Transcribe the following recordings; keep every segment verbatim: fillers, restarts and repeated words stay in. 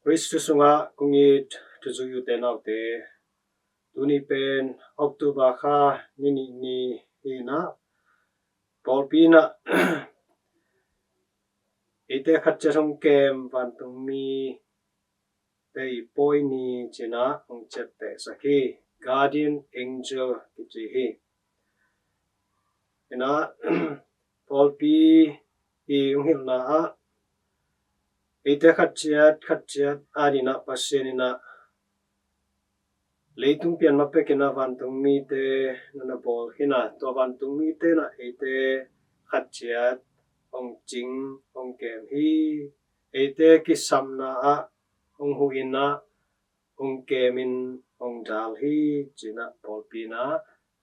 Khristu sungah kong it thuzui ute naute, tuni pen October kha ni nih ni hi-in ah, pawlpi in ah eite khat ciat hong kem vantungmi te i pawi ni ci-in ah hong ciaptehsak hi. Guardian angel kici hi. In ah, pawlpi i hong hilhna ah eite khat ciat khat ciat adingin ah Pasian in ah leitung pian ma pekin ah vantungmite na na bawl khin a, tua vantungmite in ah eite khat ciat hong cing, hong kem hi. Eite kisapna ah hong huh in ah, hong kemin hong dal hi ci-in ah pawlpi in ah,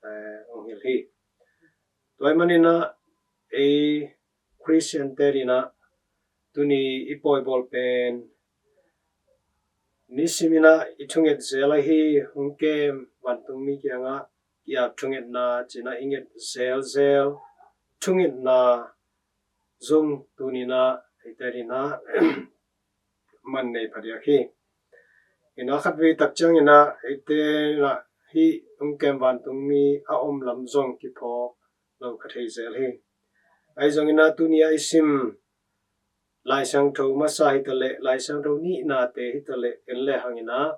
eh, hong hilh hi. Tua ahih manin ah ei Khristiante adingin ah tuni i pawi bawl pen nisimin ah i thunget zel ahi, hong kem vantungmi kiangah i ap thungetna ci-in ah i nget zelzel thungetna zong tuni in ah eite adingin ah man nei phadiak hi. In ah khatvei tak ciangin ah eite in ah hih hong kem vantungmi a om lam zong kiphawk lo kha thei zel hi. Ahi zongin ah tuni a i sim Lai Siangtho masa hi taleh, Lai Siangtho nihnate hi taleh en le hangin ah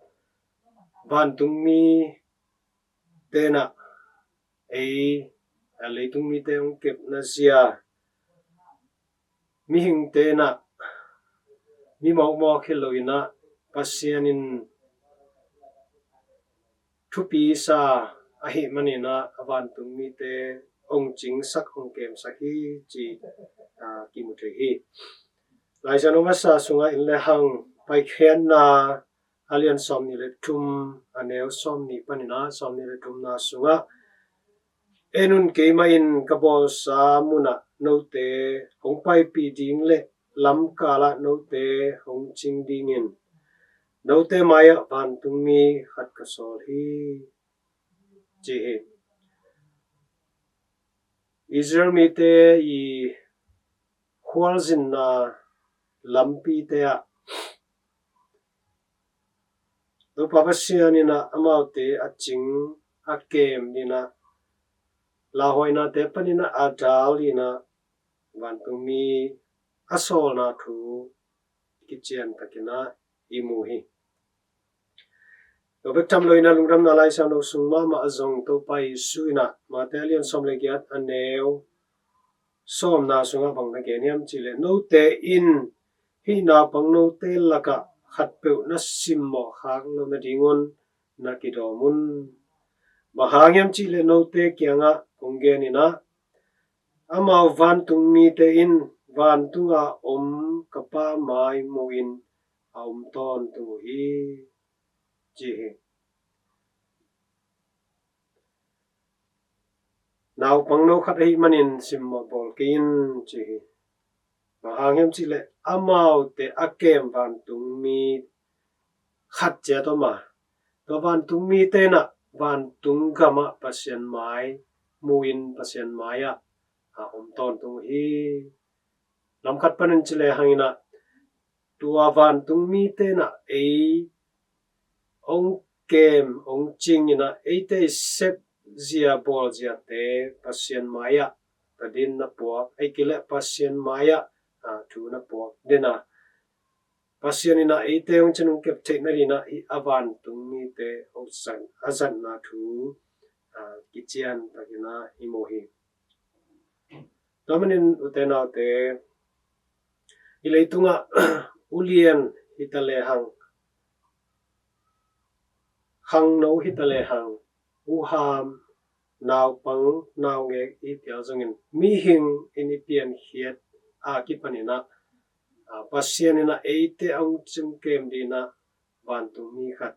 vantungmite in ah ei, a, leitungmite hong kepna zia, mihingte in ah mi mawkmawk hi lo-in ah Pasian in thupi sa ahih manin ah a vantungmite hong cingsak, hong kemsak hi ci, a, kimu thei hi. Lai Siangtho masa sungah en le hang Paikhiatna a lian sawmnih le thum, a neu sawmnih panin ah sawmnih le thumna sungah, "En un, keimah in ka bawlsa munah note hong paipih ding le lamkalah note hong cing dingin note mai-ah vantungmi khat ka sawl hi," ci hi. Israel mite i khualzinna lampite ah Topa Pasian in ah amaute a cing, a kem dingin ah, lauhuainate panin ah a dal dingin ah vantungmi a sawlna thu kician takin ah i mu hi. Tua bek tham lo-in ah Lungdamna Lai Siangtho sung mahmah a zong Topa Jesu in ah Mate a lian sawm le giat, a neu sawmna sungah bang na gen hiam cih leh, "Note in hih naupang note lakah khatpeuh na simmawh khak loh nadingun na kidawm un. Bang hang hiam cih leh note kiangah kong genin ah, amau vantungmite in vantunga om ka Pa mai mu-in a om tawntung uh hi," ci hi. "Naupang no khat ahih manin simmawh bawl kei in," ci hi. Bang hang hiam cih leh amaute a kem vantungmi khat ciat om a, tua vantungmite in ah vantung gamah Pasian mai mu-in Pasian mai-ah a om tawntung uh hi. Lam khat panin ci le hangin ah, tua vantungmite in ah ei hong kem, hong cingin ah, eite i sep zia, bawl ziate Pasian mai-ah tadin na puak, ei kileh Pasian mai-ah, a, thu na puak den a, Pasian in ah eite hong cing, hong kep theih nadingin ah hih a vantungmite hong zat, a zatna thu, a, kician takin ah i mu hi. Tua manin ute naute, hih leitungah ulian hi ta le hang, khangno hi ta le hang, uham, naupang, naungek i pial zongin, mihing in i piankhiat a kipanin ah, a, Pasian in ah eite hong cing kem dingin ah vantungmi khat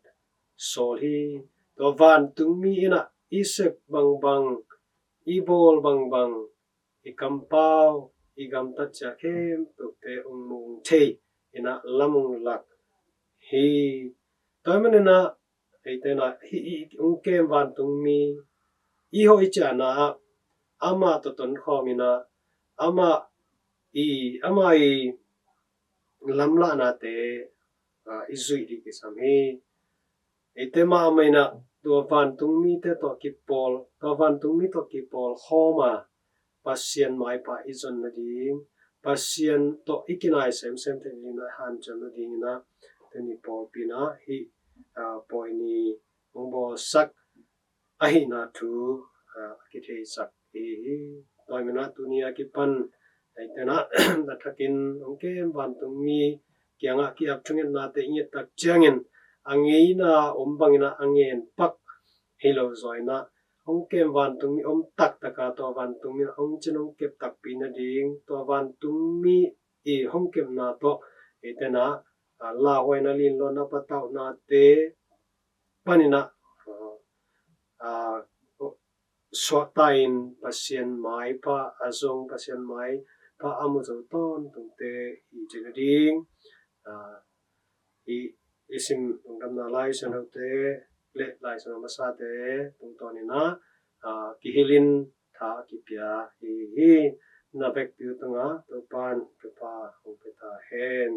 sawl hi. Tua vantungmi in ah i sep bangbang, i bawl bangbang, i kampau, i gamtat zia khempeuhte hong mu, hong thei in ah lam hong lak hi. Tua manin ah eite in ah hih i hong kem vantungmi i hoih ciangin ah amah tawh tonkhawm in ah, amah i, amah i lamlahnate i zuih ding kisam hi. Eite mahmah in ah tua vantungmite tawh kipawl, tua vantungmi tawh kipawl khawm a Pasian maipha i zon nading, Pasian tawh i kinai semsem theih nading a hanciam nadingin ah tuni pawlpi in ah hih pawi ni hong bawlsak ahihna thu a kitheisak hi hi. Tua hi in ah tuni a kipan eite in ah a thakin hong kem vantungmi kiangah ki-ap thungetnate i nget tak ciangin a ngeina om bangin ah a ngen pak hi lo zaw in ah hong kem vantungmi om taktak a tua vantungmi in ah hong cin hong kep takpi nading tua vantungmi i hong kepna tawh eite in ah lauhuaina, linlawhna, patauhnate panin ah suahta in Pasian maipha a zong, Pasian maipha a mu zo tawntungte hi cih nading i sim lungdamna Lai Siangthote le Lai Siangtho masate tungtawnin ah kihilhin tha kipia hi hi. Na vekpi uh tungah Topa'n thupha hong pia ta hen.